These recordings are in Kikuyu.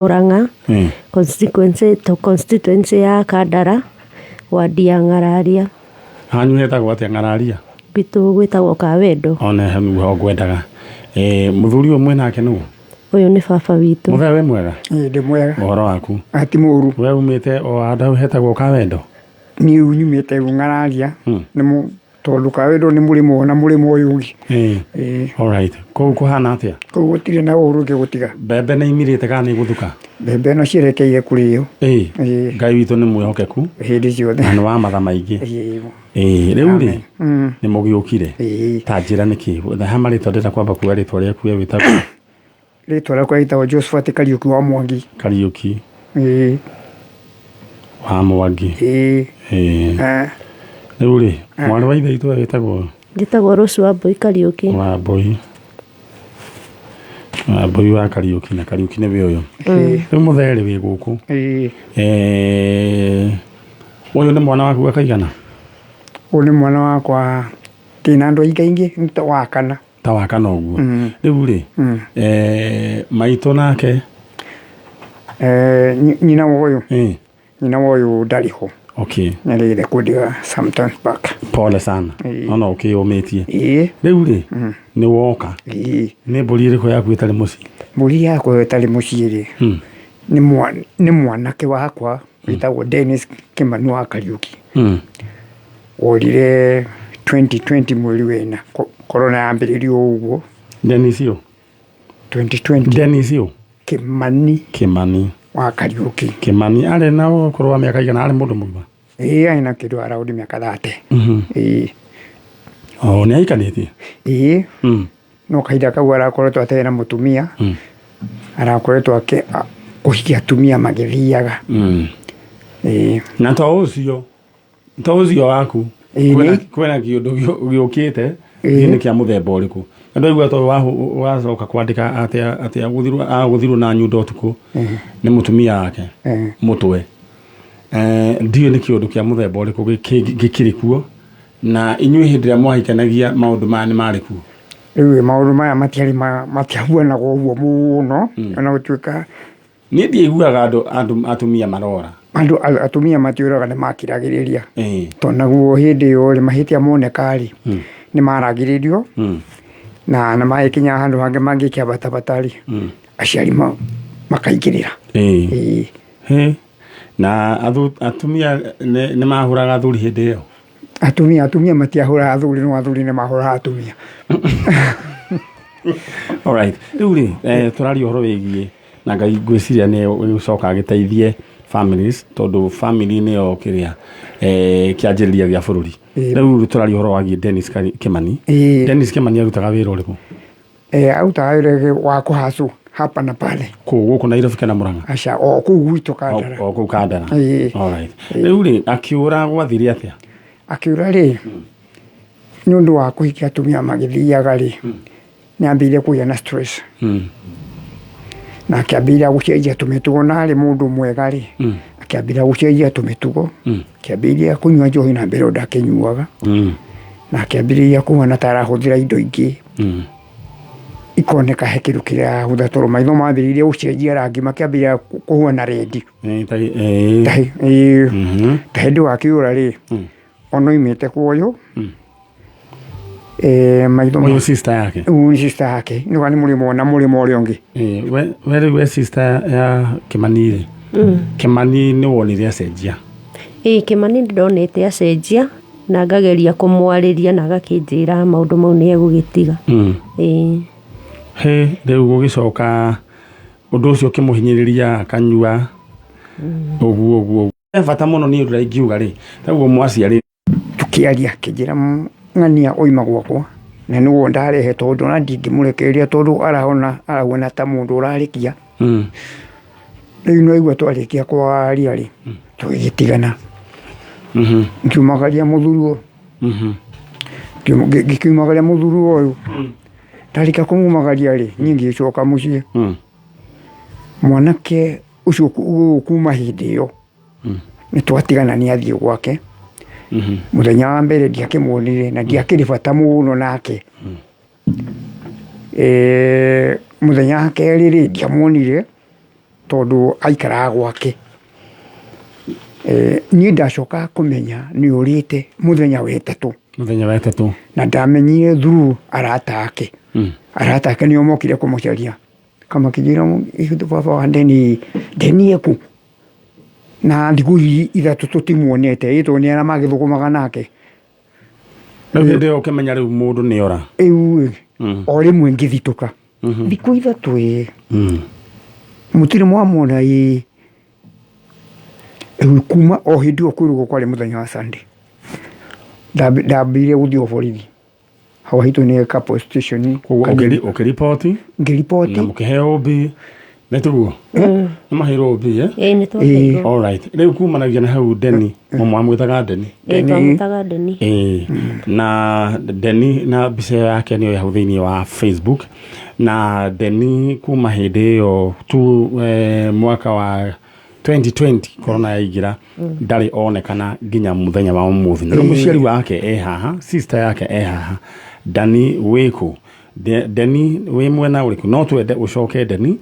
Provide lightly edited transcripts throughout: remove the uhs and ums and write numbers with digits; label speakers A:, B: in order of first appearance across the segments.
A: Murang'a, constituency to constituency ya Kandara, wadi ya Ng'araria.
B: Hanyu hetagwo atĩa Ng'araria?
A: Gwitũ gwĩtagwo Kawendo.
B: Ona ho ngwendaga. Mũthuri ũyũ mwĩ nake nũ?
A: Ũyũ nĩ baba witũ.
B: Mũthee wĩ mwega?
C: Ĩĩ ndĩ mwega.
B: Ũhoro waku?
C: Ti mũru.
B: We umĩte o handũ hau hetagwo Kawendo?
C: Niĩ nyumĩte Ng'araria. Nĩ tondũ Kawendo nĩ mũrĩmo ũyũ na mũrĩmo ũyũ ũngĩ.
B: Ĩĩ. Alright. Kũu kũhana atĩa?
C: Kũu gũtirĩ na ũru ũngĩ gũtiga.
B: Mbembe nĩ imirĩte kana nĩ igũthuka?
C: Mbembe no cierekeire kũrĩo.
B: Ĩĩ. Ngai witũ nĩ mwĩhokeku.
C: Hĩndĩ ciothe.
B: Na nĩ wa matha maingĩ. Ĩĩ. Rĩu rĩ, nĩ mũgĩũkire. Ta njĩra nĩkĩ? Ha marĩtwa ndĩrenda kwamba kuga rĩtwa rĩaku we wĩtagwo?
C: Rĩtwa rĩakwa rĩtagwo Josephat Kariũki wa Mwangi.
B: Kariũki.
C: Ĩĩ.
B: Wa Mwangi.
C: Ĩĩ.
B: Ĩĩ. Rĩu rĩ, mwarĩ wa ithe witũ we wĩtagwo?
A: Njĩtagwo Rose Wambui Kariũki.
B: Wambui. Wambui wa Kariũki na Kariũki nĩwe ũyũ. Rĩu mũthee rĩ wĩ gũkũ.
C: Ĩĩ.
B: Ũyũ nĩ mwana waku wa kaigana?
C: Ũyũ nĩ mwana wakwa ndĩna andũ aingaingĩ nĩ ta wa kana.
B: Ta wa kana ũguo. Rĩu rĩ, maitũ nake?
C: Nyina wa ũyũ. Nyina wa ũyũ ndarĩ ho.
B: Okay.
C: Nĩarĩgire kũndiga sometimes back.
B: Pole sana. No no ũkĩyũmĩtie.
C: Ĩĩ.
B: Rĩu rĩ, nĩ woka.
C: Ĩĩ.
B: Nĩ mbũri ĩrĩkũ yaku ĩtarĩ mũciĩ?
C: Mbũri yakwa ĩtarĩ mũciĩ rĩ, nĩ mwanake wakwa wĩtagwo Dennis Kĩmani wa Kariũki. Worire 2020 mweri wena corona yambĩrĩria o ũguo.
B: Dennis ũ?
C: 2020.
B: Dennis ũ?
C: Kĩmani.
B: Kĩmani.
C: Wa Kariũki.
B: Kĩmani arĩ na ũkũrũ wa mĩaka igana arĩ mũndũ mũgima?
C: Ĩĩ arĩ na kĩndũ around mĩaka 30. Ĩĩ.
B: O nĩ ahikanĩtie?
C: Ĩĩ. No kahinda kau arakoretwo atarĩ na mũtumia, arakoretwo kũhikia atumia magĩthiaga. Ĩĩ.
B: Na to ũcio, to ũcio waku kwĩna kĩũndũ gĩũkĩte nĩ kĩa mũthemba ũrĩkũ? Na ndaigua to wacoka kwandĩka atĩ atĩ agũthirwo na nyundo ũtukũ nĩ mũtumia wake mũtwe. Ndiũĩ nĩ kĩũndũ kĩa mũthemba ũrĩkũ gĩkĩrĩ kuo na inyuĩ hĩndĩ ĩrĩa mwahikanagia maũndũ maya nĩ marĩ kuo?
C: Rĩu maũndũ maya matiarĩ matiahuanaga ũguo mũno ona gũtuĩka
B: Niĩ ndiaiguaga andũ andũ atumia marora.
C: Andũ atumia matiũraga nĩ makiragĩrĩria. Tondũ naguo hĩndĩ ĩyo rĩ mahĩtia moneka rĩ nĩ maragĩrĩrio na na magĩkinya handũ hangĩ mangĩkĩambatabata rĩ aciari makaingĩrĩra.
B: Na atumia nĩ mahũraga athuri hĩndĩ ĩyo?
C: Atumia atumia matiahũraga athuri no athuri nĩ mahũraga atumia.
B: Alright. Rĩu rĩ, tũraria ũhoro wĩgiĩ na Ngai ngwĩciria nĩ ũgũcoka agĩteithie families tondũ family nĩyo kĩrĩa kĩanjĩrĩria gĩa bũrũri. Rĩu tũraria ũhoro wagiĩ Dennis Kĩmani. Dennis Kĩmani arutaga wĩra ũrĩkũ?
C: Arutaga wĩra wa kũhacwo hapa na pale.
B: Kũu gũkũ Nairobi kana Murang'a?
C: Aca, o kũu gwitũ Kandara.
B: O kũu Kandara. Alright. Rĩu rĩ, akĩũra gwathire atĩa?
C: Akĩũra rĩ, nĩ ũndũ wa kũhikia atumia magĩthiaga rĩ, nĩ ambĩrĩirie kũgĩa na stress. Na akĩambĩrĩria gũcenjia tũmĩtugo na arĩ mũndũ mwega rĩ, akĩambĩrĩria gũcenjia tũmĩtugo, akĩambĩrĩria kũnyua njohi na mbere ĩyo ndakĩnyuaga, na akĩambĩrĩria kũhana ta arahũthĩra indo ingĩ ikoneka he kĩndũ kĩrĩa arahũthĩra tondũ maitho mambĩrĩirie gũcenjia rangi makĩambĩrĩria kũhuana red. Ta hĩndĩ ĩyo akĩũra rĩ, ona oimĩte kwa ũyũ maitho
B: Ũyũ sister yake?
C: Ũyũ nĩ sister yake nĩ nĩ mũrĩmo na mũrĩmo ũrĩa ũngĩ.
B: We rĩu we sister ya Kĩmani rĩ, Kĩmani nĩ wonire acenjia?
A: Ĩĩ Kĩmani nĩ ndonete acenjia na ngageria kũmwarĩria na agakĩnjĩra maũndũ mau nĩ egũgĩtiga. Ĩĩ.
B: Hĩ, rĩu gũgĩcoka ũndũ ũcio ũkĩmũhinyĩrĩria akanyua ũguo ũguo. He bata mũno niĩ ũrĩa ingiuga rĩ, taguo mwaciarĩ.
C: Tũkĩaria akĩnjĩra ng'ania oima gwakwa na nĩwe ndarehe tondũ ona ndingĩmũrekereria tondũ arahona arahuana ta mũndũ ũrarĩkia. Rĩu nĩwaigua twarĩkia kwaria rĩ, tũgĩgĩtigana. Ngiumagaria mũthuri ũyũ, ngĩkiumagaria mũthuri ũyũ, ndarĩkia kũmumagaria rĩ, niĩ ngĩcoka mũciĩ. Mwanake ũcio kuma hĩndĩ ĩyo nĩ twatigana nĩ athiĩ gwake. Mũthenya wa mbere ndiakĩmuonire na ndiakĩrĩ bata mũno nake. Mũthenya wa kerĩ rĩ, ndiamuonire. Tondũ aikaraga gwake. Niĩ ndacoka kũmenya nĩ ũrĩte mũthenya wa ĩtatũ.
B: Mũthenya wa ĩtatũ.
C: Na ndamenyire through arata ake. Arata ake nĩo mokire kũmũcaria. Kamakĩnjĩra baba wa Ndeni, Ndeni eku? Na thikũ ithatũ tũtimuonete, ĩ tondũ nĩ arĩa magĩthũkũmaga nake.
B: Rĩu hĩndĩ ĩyo ũkĩmenya rĩu mũndũ nĩ ora.
C: Rĩu ĩ, o rĩmwe ngĩthitũka. Thikũ ithatũ ĩ, mũtirĩ mwamwona ĩ. Rĩu kuma o hĩndĩ ĩyo kwĩrwo kwarĩ mũthenya wa Sunday. Ndambire gũthiĩ o borithi. Hau haitũ nĩ ka police station.
B: Koguo ũkĩriboti
C: Ngĩriboti.
B: na mũkĩheo OB. Nĩ tiguo? Nĩ maheirwo OB, eh?
A: Ĩĩ nĩ twaheirwo.
B: All right. Rĩu kumanagia na hau Ndeni, mwamwĩtaga Ndeni.
A: Ĩĩ twamwĩtaga Ndeni.
B: Ĩĩ. Na Ndeni na mbica yake nĩyo hau thĩinĩ wa Facebook. Na Ndeni kuma hĩndĩ ĩyo tu mwaka wa 2020 corona yaingĩra ndarĩ onekana nginya mũthenya wa ũmũthĩ. Na rĩu mũciari wake e haha, sister yake e haha. Dani wĩkũ? Ndeni wĩ mwena ũrĩkũ? No twende ũcoke Ndeni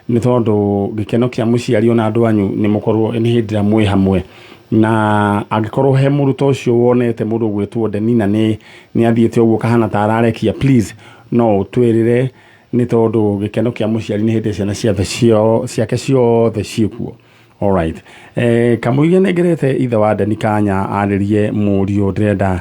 B: nĩ tondũ gĩkeno kĩa mũciari ona andũ anyu nĩ mũkorwo nĩ hĩndĩ ĩrĩa mwĩ hamwe. Na angĩkorwo he mũrutwo ũcio wonete mũndũ ũgwĩtwo Ndeni na nĩ athiĩte ũguo kahana ta ararekia, please no ũtwĩrĩre nĩ tondũ gĩkeno kĩa mũciari nĩ hĩndĩ ciana ciake ciothe ciĩkuo. Alright. Kamũiria nengerete ithe wa Ndeni kanya arĩrie mũriũ, ndĩrenda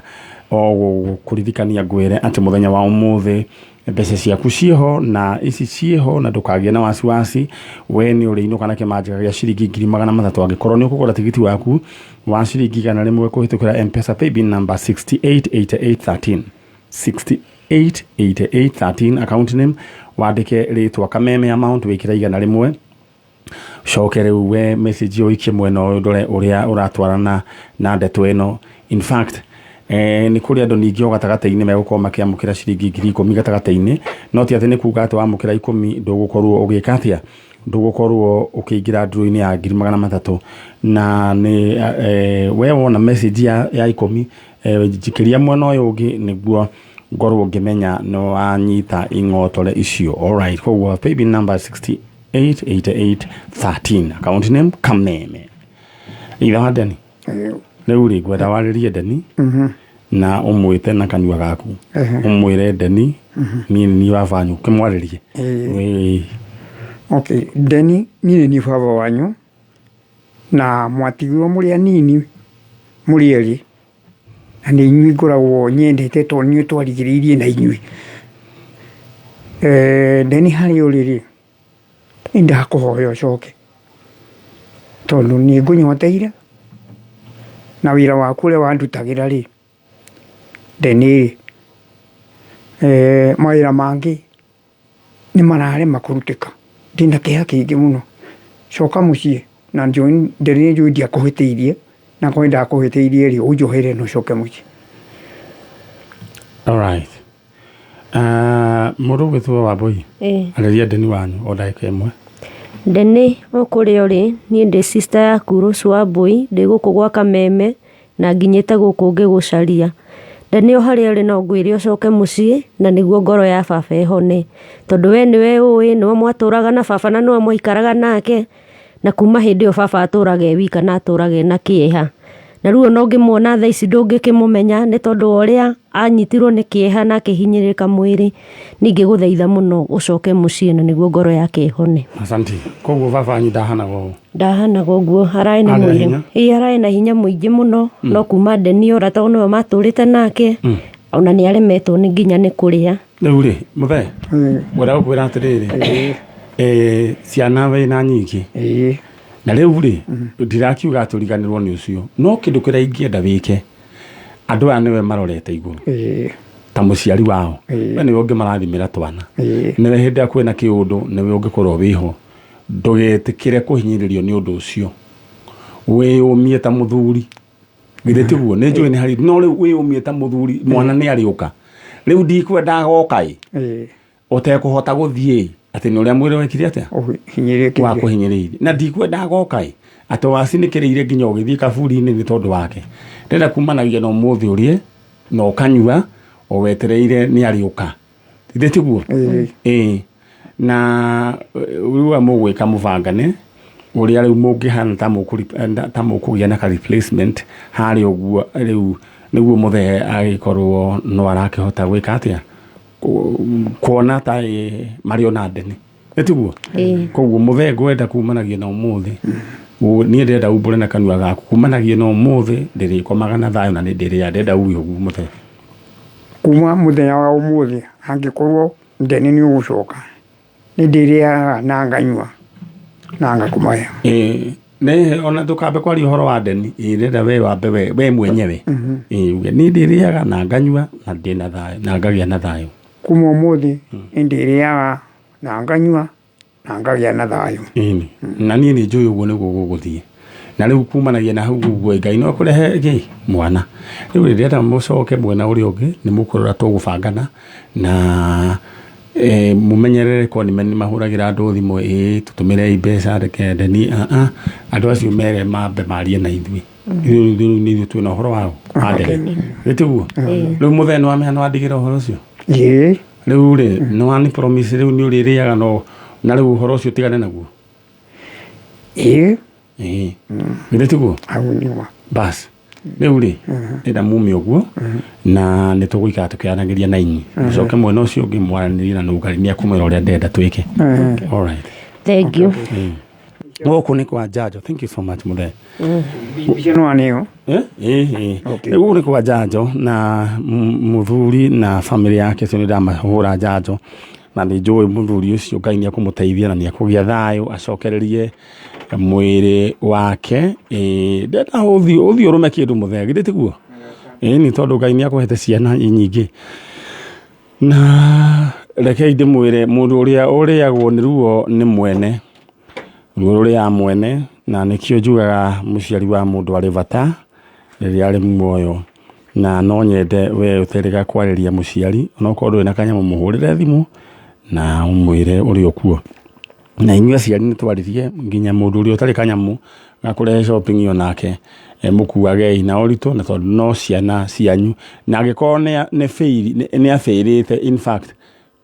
B: o kũririkania ngwĩre atĩ mũthenya wa ũmũthĩ mbeca ciaku ciĩho na ici ciĩho na ndũkagĩe na wasiwasi, we nĩ ũrĩinũka na kĩmanjĩka gĩa ciringi 300,000 angĩkorwo nĩ ũkũgũra tigiti waku wa ciringi 100 kũhĩtũkĩra M-Pesa paybill number 688813, 688813 account name, wandĩke rĩtwa Kameme, amount wĩkĩre 100, coke rĩu we message ũikie mwena ũyũ ndore ũrĩa ũratwarana na ndeto ĩno. In fact, nĩ kũrĩ andũ ningĩ o gatagatĩ-inĩ megũkorwo makĩamũkĩra ciringi 10,000 gatagatĩ-inĩ, no ti atĩ nĩ kuga atĩ wamũkĩra 10 ndũgũkorwo ũgĩka atĩa, ndũgũkorwo ũkĩingĩra nduru-inĩ ya 300,000. Na nĩ we wona message ya 10, njikĩria mwena ũyũ ũngĩ nĩguo ngorwo ngĩmenya nĩ wanyita ing'otore icio. Alright, koguo paybill number 688813, account name Kameme. Ithe wa Ndeni, rĩu rĩ ngwenda warĩrie Ndeni na ũmwĩte na kanua gaku, ũmwĩre Ndeni niĩ nĩ niĩ baba wanyu, ũkĩmwarĩrie.
C: Okay, Ndeni niĩ nĩ niĩ baba wanyu na mwatigirwo mũrĩ anini mũrĩ erĩ, na nĩ inyuĩ ngoragwo nyendete tondũ nĩ twarigĩrĩirie na inyuĩ. Ndeni harĩa ũrĩ rĩ, nĩ ndakũhoya ũcoke tondũ nĩ ngũnyoteire na wĩra waku ũrĩa wandutagĩra rĩ, Ndeni rĩ, mawĩra mangĩ nĩ mararema kũrutĩka, ndĩna kĩeha kĩingĩ mũno. Coka mũciĩ na Ndeni nĩ njũĩ ndiakũhĩtĩirie, na korwo nĩ ndakũhĩtĩirie rĩ, ũnjohere na ũcoke mũciĩ.
B: Alright. Mũndũ ũgwĩtwo Wambui, arĩria Ndeni wanyu o ndagĩka ĩmwe.
A: Ndeni o kũrĩa ũrĩ, niĩ ndĩ sister yaku Rose Wambui, ndĩ gũkũ gwa Kameme na nginyĩte gũkũ ngĩgũcaria. Ndeni o harĩa ũrĩ no ngwĩre ũcoke mũciĩ na nĩguo ngoro ya baba ĩhone, tondũ we nĩwe ũĩ, nĩwe mwatũraga na baba na nĩwe mwaikaraga nake, na kuma hĩndĩ ĩyo baba atũraga e wika na atũraga ena kĩeha. Na rĩu ona ũngĩmuona thaa ici ndũngĩkĩmũmenya nĩ tondũ wa ũrĩa anyitirwo nĩ kĩeha na akĩhinyĩrĩrĩka mwĩrĩ. Ningĩ gũthaitha mũno ũcoke mũciĩ na nĩguo ngoro yake ĩhone.
B: Asante. Koguo baba wanyu ndahanaga ũũ?
A: Ndahanaga ũguo, ararĩ na
B: Arĩ na
A: mwĩrĩ.
B: hinya?
A: Ĩĩ ararĩ na hinya mũingĩ mũno, no kuma Ndeni ora tondũ nĩwe matũrĩte nake, ona nĩ aremetwo nĩ nginya nĩ kũrĩa.
B: Rĩu rĩ, mũthee, ngwenda gũkwĩra atĩrĩrĩ, ciana wĩna nyingĩ. Na rĩu rĩ, ndirakiuga atĩ ũriganĩrwo nĩ ũcio, no kĩndũ kĩrĩa ingĩenda wĩke, andũ aya nĩwe marorete igũrũ ta mũciari wao, we nĩwe ũngĩmarathimĩra twana, nĩwe hĩndĩ ĩrĩa kwĩna kĩũndũ nĩwe ũngĩkorwo wĩho. Ndũgetĩkĩre kũhinyĩrĩrio nĩ ũndũ ũcio, wĩyũmie ta mũthuri. Githĩ tiguo? Nĩ njũĩ nĩ harĩ, no rĩu wĩyũmie ta mũthuri, mwana nĩ arĩũka. Rĩu ndikwenda agoka ĩ ũtekũhota gũthiĩ atĩ nĩ ũrĩa mwĩrĩ wekire atĩa wakũhinyĩrĩirie, na ndikwenda agoka ĩ atĩ wacinĩkĩrĩire nginya ũgĩthiĩ kaburi-inĩ nĩ tondũ wake. Ndĩrenda kumanagia na ũmũthĩ ũrĩe na ũkanyua o wetereire nĩ arĩũka. Githĩ tiguo? Ĩĩ. Na rĩu mũgwĩka mũbangane. Ũrĩa rĩu mũngĩhana ta ta mũkũgĩa na ka replacement harĩa ũguo rĩu nĩguo mũthee agĩkorwo no arakĩhota gwĩka atĩa, kuona ta marĩ ona ndeni, nĩ tiguo?
A: Ĩĩ.
B: Koguo mũthee ngwenda kumanagia na ũmũthĩ, niĩ ndĩrenda umbũre na kanua gaku, kumanagia na ũmũthĩ ndĩrĩkomaga na thayũ na nĩ ndĩrĩa ndĩrenda uge ũguo, mũthee.
C: Kuma mũthenya wa ũmũthĩ, angĩkorwo ndeni nĩ ũgũcoka, nĩ ndĩrĩaga na nganyua na ngakoma wega.
B: Ĩĩ, nĩ ona ndũkambe kwaria ũhoro wa ndeni, ĩĩ, ndĩrenda we wambe we mwenyewe, ĩĩ, uge niĩ ndĩrĩaga na nganyua na ndĩna thayũ na ngagĩa na thayũ.
C: Kuma ũmũthĩ nĩ ndĩrĩaga na nganyua na ngagĩa na thayũ.
B: Ĩni, na niĩ nĩ njũĩ ũguo nĩguo gũgũthiĩ, na rĩu kumanagia na hau ũguo Ngai no kũrehe kĩ mwana. Rĩu rĩrĩa mũcoke mwena ũrĩa ũngĩ nĩ mũkũrora tũgũbangana na mũmenyerere ko nĩ mahũragĩra andũ thimũ, ĩĩ, tũtũmĩrei mbeca, reke ndeni, andũ acio mere mambe marie na ithuĩ. Ithuĩ rĩu nĩ ithuĩ twĩna ũhoro wao wa ndeni, gĩtiguo? Rĩu mũthee nĩ wamenya nĩ wandigĩra ũhoro ũcio.
C: Ĩĩ.
B: Rĩu rĩ nĩ wani promise rĩu nĩ ũrĩrĩaga no na rĩu ũhoro ũcio ũtigane naguo.
C: Ĩĩ.
B: Ĩĩ, githĩ tiguo?
C: Hau nĩma.
B: Bas, rĩu rĩ ĩnda mume ũguo na nĩ tũgũikara tũkĩaranagĩria na inyuĩ, mũcoke mwena ũcio ũngĩ mwaranĩrie na nũgari nĩ akũmwĩra ũrĩa ndĩrenda twĩke. All right.
A: Thank you.
B: Gũkũ nĩ kwa Njanjo. Thank you so much, mũthee.
C: Mbica no aneo.
B: Eh, ĩĩ.
C: Okay.
B: Rĩu gũkũ nĩ kwa Njanjo na mũthuri na famĩlĩ yake ũcio nĩ ndamahũra njanjo na nĩ njũĩ mũthuri ũcio Ngai nĩ ekũmũteithia na nĩ ekũgĩa thayũ acokererie mwĩrĩ wake. Ĩĩ, ndĩrenda ũthiĩ ũrũme kĩndũ, mũthee, githĩ tiguo? Ĩĩ, nĩ tondũ Ngai nĩ akũhete ciana nyingĩ, na rekei ndĩmwĩre, mũndũ ũrĩa ũrĩagwo nĩ ruo nĩ mwene ruo rũrĩa mwene, na nĩkĩo njugaga mũciari wa mũndũ arĩ bata rĩrĩa arĩ muoyo. Na no nyende we ũterĩga kwarĩria mũciari, onokorwo ndũrĩ na kanyamũ, mũhũrĩre thimũ na ũmwĩre ũrĩa ũkuo. Na inyuĩ aciari nĩ twaririe nginya mũndũ ũrĩa ũtarĩ kanyamũ gakũrehe shopping, onake mũkuagei na ũritũ, na tondũ no ciana cianyu, na angĩkorwo nĩ abĩrĩte, in fact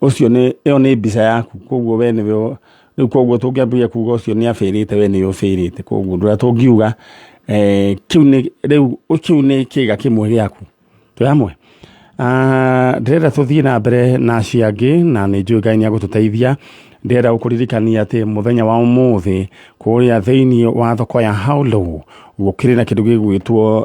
B: ũcio nĩ ĩyo nĩ mbica yaku, koguo we nĩwe rĩu, koguo tũngĩambĩrĩria kuga ũcio nĩ abĩrĩte, we nĩwe ũbĩrĩte. Koguo ũndũ ũrĩa tũngiuga, kĩu nĩ rĩu kĩu nĩ kĩga kĩmwe gĩaku twĩ hamwe. Ndĩrenda tũthiĩ na mbere na acio angĩ, na nĩ njũĩ Ngai nĩ agũtũteithia. Ndĩrenda gũkũririkania atĩ mũthenya wa ũmũthĩ kũrĩa thĩinĩ wa thoko ya Haulow gũkĩrĩ na kĩndũ gĩgwĩtwo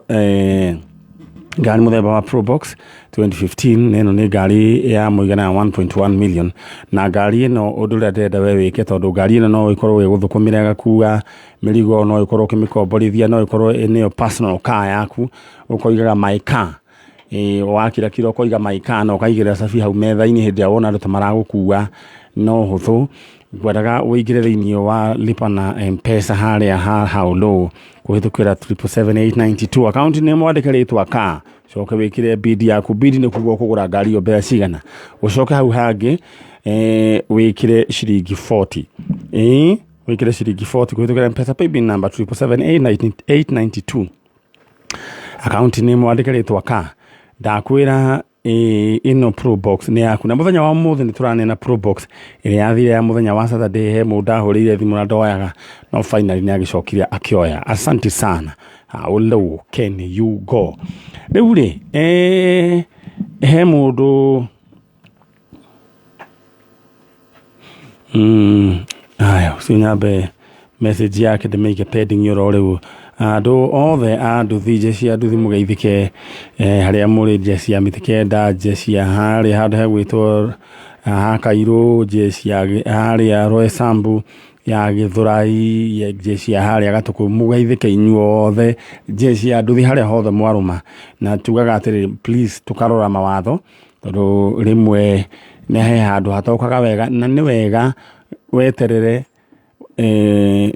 B: ngari mũthemba wa Probox 2015, na ĩno nĩ ngari ya mũigana wa 1.1 million. Na ngari ĩno, ũndũ ũrĩa ndĩrenda we wĩke, tondũ ngari ĩno no ĩkorwo ĩgũthũkũmĩra ĩgakua mĩrigo, no ĩkorwo ũkĩmĩkomborithia, no ĩkorwo nĩyo personal car yaku, ũkoigaga "my car". Ĩĩ, wakira kira ũkoiga "my car" na ũkaigĩrĩra cabi hau metha-inĩ hĩndĩ ĩrĩa wona andũ ta maragũkua no hũthũ. Ngwendaga ũingĩre thĩinĩ wa lipa na M-Pesa harĩa ha Haulow kũhĩtũkĩra 777892, akaunti nĩ mwandĩke rĩtwa car, ũcoke wĩkĩre bid yaku. Bid nĩ kuga ũkũgũra ngari ĩyo mbeca cigana. Ũcoke hau hangĩ wĩkĩre ciringi 40, ĩĩ, wĩkĩre ciringi 40 kũhĩtũkĩra M-Pesa paybill number 777892, akaunti nĩ mwandĩke rĩtwa car. Ndakwĩra ĩno Probox nĩ yaku, na mũthenya wa ũmũthĩ nĩ tũranena Probox ĩrĩa yathire ya mũthenya wa Saturday. He mũndũ ndahũrĩire thimũ na ndoyaga, no finally nĩ agĩcokire akĩoya. Asante sana. How low can you go? Rĩu rĩ he mũndũ aya ũcio nyambe message yake ndĩmĩige pending oro rĩu. Andũ othe a nduthi, jeshi ya nduthi, mũgeithĩke harĩa mũrĩ, jeshi ya mĩtĩ kenda, jeshi ya harĩa handũ hegwĩtwo ha Kairũ, jeshi ya harĩa Roysambu, ya Gĩthũrai, ya jeshi ya harĩa Gatũkũ, mũgeithĩke inyuothe jeshi ya nduthi harĩa hothe mwarũma. Na tugaga atĩrĩrĩ, please tũkarora mawatho, tondũ rĩmwe nĩ he handũ hatokaga wega, na nĩ wega weterere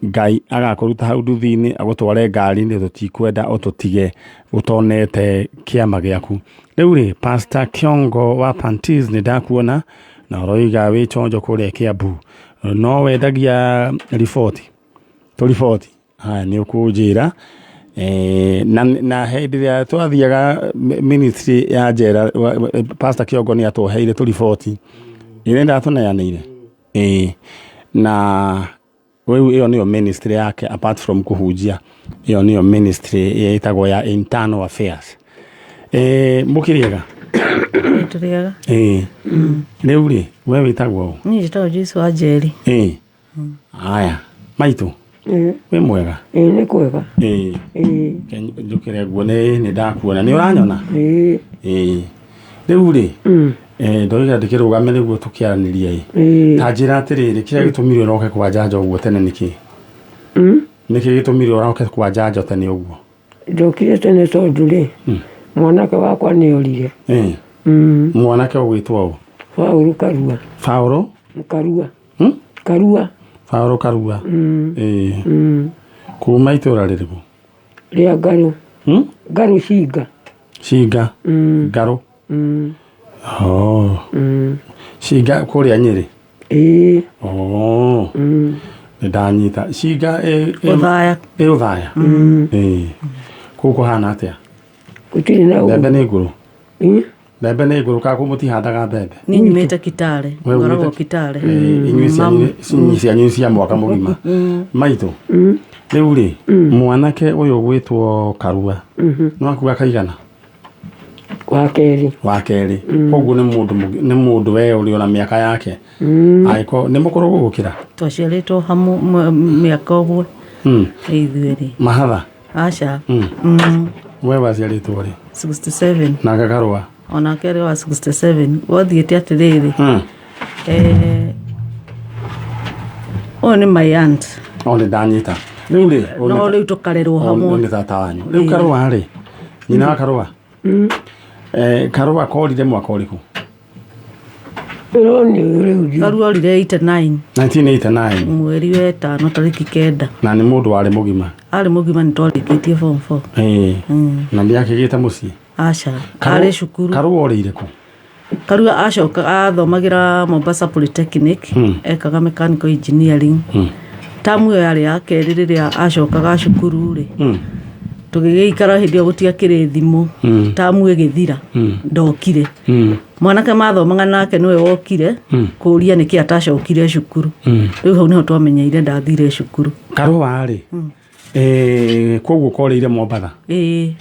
B: Ngai agakũruta hau nduthi-inĩ agũtware ngari-inĩ. Tũtikwenda ũtũtige ũtonete kĩama gĩaku. Rĩu rĩ, Pastor Kiongo wa Pantis, nĩ ndakuona na ũroiga wĩ chonjo kũrĩa Kiambu, no wendagia riboti tũriboti. Haya, nĩ ũkũnjĩra na hĩndĩ ĩrĩa twathiaga ministry ya njera, Pastor Kiongo nĩ atwoheire tũriboti ĩrĩa ndatũneanĩire, ĩĩ, na Rĩu ĩyo nĩyo ministry yake apart from kũhunjia, ĩyo nĩyo ministry ĩtagwo ya internal affairs. Mũkĩrĩega?
D: Tũrĩega.
B: Rĩu rĩ, we wĩtagwo ũ?
D: Niĩ njĩtagwo Joyce wa Njeri.
B: Aya, maitũ, wĩ mwega?
E: Ĩĩ nĩ kwega. Ĩĩ.
B: Njũkĩre nguone nĩ ndakuona. Nĩ ũranyona?
E: Ĩĩ.
B: Rĩu rĩ, ndoiga ndĩkĩrũgame nĩguo tũkĩaranĩrie ĩ. Ta njĩra atĩrĩrĩ, kĩrĩa gĩtũmire ũroke kwa njanjo ũguo tene nĩkĩ? Nĩkĩ gĩtũmire ũroke kwa njanjo tene ũguo?
E: Ndokire tene tondũ rĩ, mwanake wakwa nĩ orire.
B: Mwanake ũgwĩtwo ũ?
E: Paũlũ Karua.
B: Paũlũ?
E: Karua. Karua.
B: Paũlũ Karua. Kuma itũra rĩrĩkũ?
E: Rĩa Ngarũ. Ngarũ Cinga.
B: Cinga. Ngarũ. Oh. Cinga kũrĩa Nyĩrĩ?
E: Ĩĩ.
B: Oh. Nĩ ndanyita. Cinga ĩ
D: Ũthaya.
B: Ĩ Ũthaya. Ĩĩ. Kũu kũhana atĩa?
E: Gũtirĩ na
B: Mbembe nĩ ngũrũ? Mbembe nĩ ngũrũ kana kũu mũtihandaga mbembe?
D: Niĩ nyumĩte Kitale. Ngoragwo Kitale.
B: Inyuĩ cianyu cia mwaka mũgima. Maitũ. Rĩu rĩ, mwanake ũyũ ũgwĩtwo Karua. Nĩ wakuga kaigana?
E: Wa kerĩ.
B: Wa kerĩ. Koguo nĩ mũndũ nĩ mũndũ we ũrĩ ona mĩaka yake. Angĩkorwo nĩ mũkũrũ gũgũkĩra?
D: Twaciarĩtwo hamwe mĩaka ũguo. Ithuerĩ.
B: Mahatha?
D: Aca.
B: We waciarĩtwo rĩ?
D: 67.
B: Nake Karua?
D: Onake arĩ wa 67. Gwathiĩte atĩrĩrĩ. Ũyũ nĩ my aunt.
B: O nĩ ndanyita. Rĩu rĩ,
D: No rĩu tũkarerwo hamwe.
B: Nĩ tata wanyu. Rĩu Karua rĩ, nyina wa Karua? Karua korire mwaka ũrĩkũ?
D: Karua orire 89.
B: 1989.
D: Mweri wa 5 tarĩki 9.
B: Na nĩ mũndũ warĩ mũgima?
D: Arĩ mũgima, nĩ twarĩkĩtie form 4.
B: Na nĩ akĩgĩte mũciĩ?
D: Aca, arĩ cukuru.
B: Karua orĩire kũ?
D: Karua acoka athomagĩra Mombasa Polytechnic, ekaga mechanical engineering. Tamu ĩyo yarĩ ya kerĩ rĩrĩa acokaga cukuru rĩ, tũgĩgĩikara hĩndĩ ĩyo gũtiakĩrĩ thimũ, tamu ĩgĩthira, ndokire. Mwanake mathomaga nake nĩwe wokire kũria nĩkĩ atacokire cukuru. Rĩu hau nĩho twamenyeire ndathire cukuru.
B: Karua rĩ, koguo korĩire Mombatha?
D: Ĩĩ.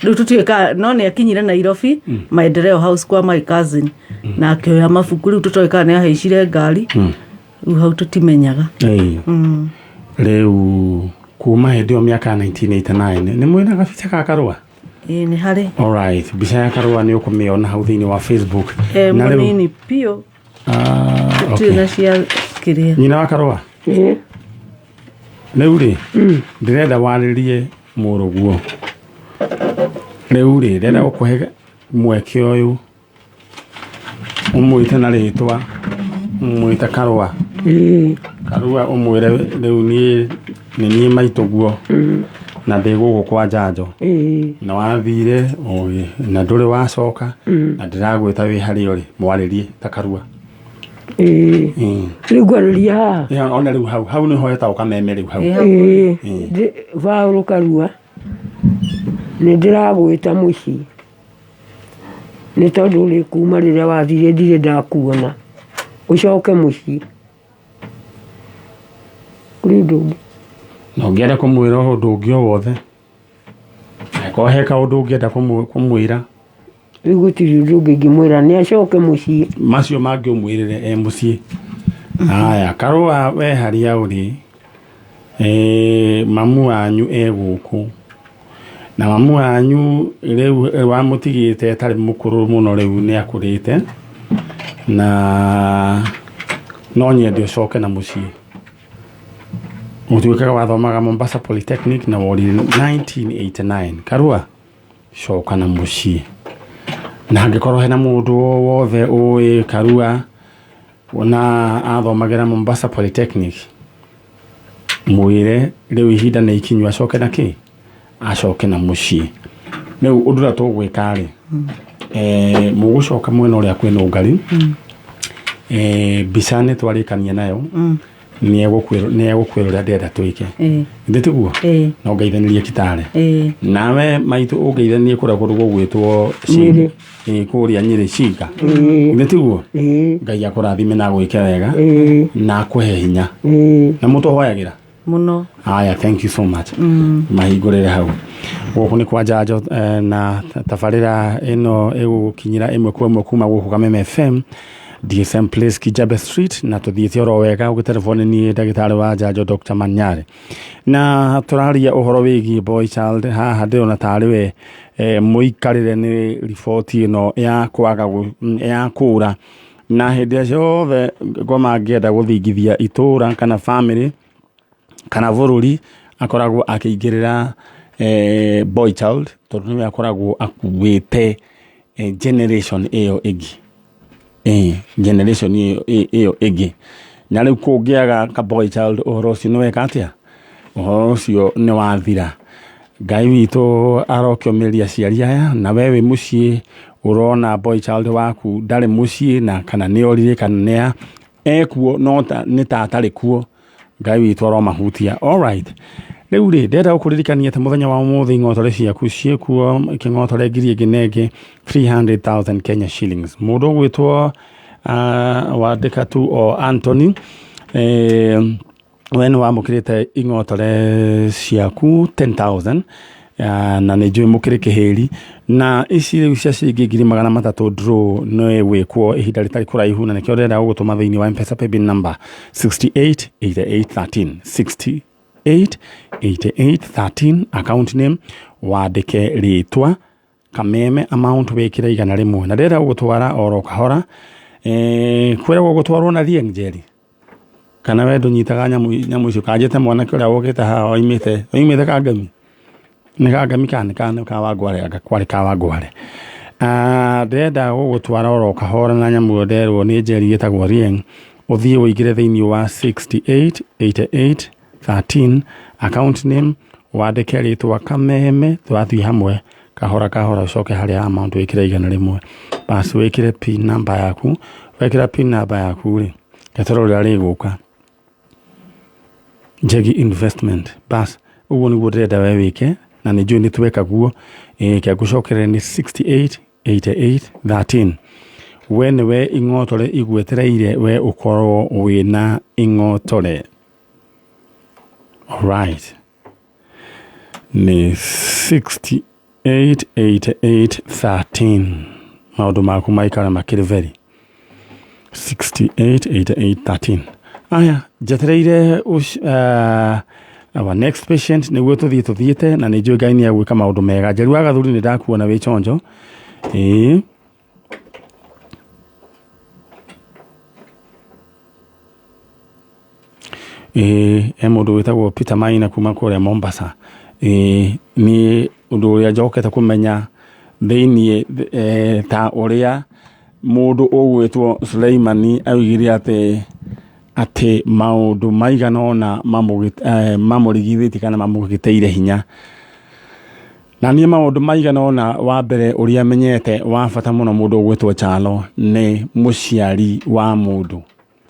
D: Rĩu tũtiũĩ no nĩ akinyire Nairobi, Maendeleo House kwa my cousin, na akĩoya mabuku. Rĩu tũtoĩ kana nĩ ahaicire ngari, rĩu hau tũtimenyaga.
B: Rĩu kuma hĩndĩ ĩyo mĩaka 1989 nĩ mwĩna gabica ga Karua?
D: Ĩĩ nĩ harĩ.
B: Alright, mbica ya Karua nĩ ũkũmĩona hau thĩinĩ wa Facebook.
D: Mũnini biũ. Tũtirĩ na cia kĩrĩa.
B: Nyina wa Karua? Rĩu rĩ, ndĩrenda warĩrie mũrũguo. Rĩu rĩ, ndĩrenda gũkũhe mweke ũyũ ũmwĩte na rĩtwa, ũmwĩte Karua. Karua ũmwĩre rĩu niĩ nĩ niĩ maitũguo na ndĩ gũkũ kwa njanjo. Na wathire na ndũrĩ wacoka na ndĩragwĩta wĩ harĩa ũrĩ, mwarĩrie ta Karua.
E: Rĩu ngwarĩria haha?
B: Ona rĩu hau, hau nĩho hetagwo Kameme rĩu hau.
E: Paũlũ Karua, nĩ ndĩragwĩta mũciĩ nĩ tondũ rĩ kuma rĩrĩa wathire ndirĩ ndakuona, ũcoke mũciĩ. Kũrĩ ũndũ ũngĩ?
B: Na ũngĩenda kũmwĩra ũndũ ũngĩ o wothe, angĩkorwo he kaũndũ ũngĩenda kũmwĩra.
E: Rĩu gũtirĩ ũndũ ũngĩ ingĩmwĩra, nĩ acoke mũciĩ.
B: Macio mangĩ ũmwĩrĩre e mũciĩ. Haya, Karua we harĩa ũrĩ, mamu wanyu e gũkũ. Na mamu wanyu rĩu wamũtigĩte atarĩ mũkũrũ mũno, rĩu nĩ akũrĩte. Na no nyende ũcoke na mũciĩ. Ũtuĩkaga wathomaga Mombasa Polytechnic na worire 1989. Karua, coka na mũciĩ. Na angĩkorwo hena mũndũ o wothe ũĩ Karua na athomagĩra Mombasa Polytechnic, mwĩre rĩu ihinda nĩ ikinyu acoke na kĩ? Acoke na mũciĩ. Rĩu ũndũ ũrĩa tũgwĩka rĩ, mũgũcoka mwena ũrĩa kwĩna ũngari. Mbica nĩ twarĩkania nayo. Nĩ egũkwĩra ũrĩa ndĩrenda twĩke.
D: Ĩĩ.
B: Githĩ tiguo?
D: Ĩĩ.
B: Na ũngeithanĩrie Kitale.
D: Ĩĩ.
B: Nawe maitũ ũngeithanie kũrĩa kũndũ gũgwĩtwo
E: Nyĩrĩ.
B: Ĩĩ, kũrĩa Nyĩrĩ Cinga.
E: Ĩĩ.
B: Githĩ tiguo?
E: Ĩĩ.
B: Ngai akũrathime na agwĩke wega
E: Ĩĩ.
B: na akũhe hinya.
E: Ĩĩ.
B: Na mũtũhoyagĩra.
D: Mũno.
B: Haya, thank you so much. Mahingũrĩre hau. Gũkũ nĩ kwa Njanjo na tabarĩra ĩno ĩgũgũkinyĩra ĩmwe kwa ĩmwe kuma gũkũ Kameme FM DSM Place Kijabe Street, na tũthiĩte oro wega ũgĩtelefoni niĩ ndagĩtarĩ wa njanjo Dr. Manyare, na tũraria ũhoro wĩgiĩ boy child. Haha ndĩrona tarĩ we mũikarĩre nĩ riboti ĩno ya kwaga ya kũra, na hĩndĩ ĩrĩa ciothe ngoma angĩenda gũthingithia itũra kana family kana bũrũri, akoragwo akĩingĩrĩra boy child, tondũ nĩwe akoragwo akuĩte generation ĩyo ĩngĩ, generation ĩyo ĩngĩ. Na rĩu kũngĩaga ka boy child, ũhoro ũcio nĩ weka atĩa? Ũhoro ũcio nĩ wathira. Ngai witũ arokĩũmĩrĩria aciari aya. Na we wĩ mũciĩ ũrona boy child waku ndarĩ mũciĩ, na kana nĩ orire kana nĩ ekuo, no nĩ ta atarĩ kuo, Ngai witũ aromahutia. Alright, rĩu rĩ, ndĩrenda gũkũririkania atĩ mũthenya wa ũmũthĩ ing'otore ciaku ciĩkuo, kĩng'otore ngiri ĩngĩ na ĩngĩ, 300,000 Kenya shillings. Mũndũ ũgwĩtwo wandĩka tu o Anthony, we nĩ wamũkĩrĩte ing'otore ciaku 10,000, na nĩ njũĩ mũkĩrĩ kĩhĩri. Na ici rĩu cia ciringi 300,000 draw nĩ gwĩkwo ihinda rĩtarĩ kũraihu, na nĩkĩo ndĩrenda gũgũtũma thĩinĩ wa M-Pesa paybill number 68 88 13, 68 88 13, account name wandĩke rĩtwa Kameme, amount wĩkĩre 100. Na ndĩrenda gũgũtwara oro kahora, kwĩragwo gũtwarwo na Rieng Njeri, kana we ndũnyitaga nyamũ icio? Kanjĩte mwanake ũrĩa wũkĩte haha oimĩte Kangemi, nĩ Kangemi kana nĩ ka Wangware? Anga kwarĩ ka Wangware. Ah, ndĩrenda gũgũtwara oro kahora na nyamũ ĩyo nderwo nĩ Njeri ĩtagwo Rieng. Ũthiĩ ũingĩre thĩinĩ wa 68 88 13, account name wandĩke rĩtwa Kameme. Tũrathiĩ hamwe kahora kahora. Ũcoke harĩa amount wĩkĩre 100, bas, wĩkĩre pin number yaku. Wekĩra pin number yaku rĩ, getoro ũrĩa rĩgũka Njegi Investment. Bas, ũguo nĩguo ndĩrenda we wĩke, na nĩ njũĩ nĩ tweka guo. Kĩa ngũcokerere nĩ 68 88 13. We nĩwe ing'otore igwetereire, we ũkorwo wĩna ing'otore. Alright, nĩ 68 88 13. Maũndũ maku maikara makĩrĩ very 68 88 13. Aya, njetereire our next patient nĩguo tũthiĩ tũthiĩte, na nĩ njũĩ Ngai nĩ egwĩka maũndũ mega. Njeri wa Gathuri, nĩ ndakuona wĩ chonjo. Ĩĩ, ĩĩ, he mũndũ wĩtagwo Peter Maina kuma kũrĩa Mombasa. Ĩĩ, niĩ ũndũ ũrĩa njokete kũmenya thĩiniĩ, ta ũrĩa mũndũ ũgwĩtwo Suleimani augire atĩ maũndũ maigana ũna mamũrigithĩtie kana mamũgitĩire hinya, na niĩ maũndũ maigana ũna, wa mbere ũrĩa menyete wa bata mũno, mũndũ ũgwĩtwo Chalo, nĩ mũciari wa mũndũ.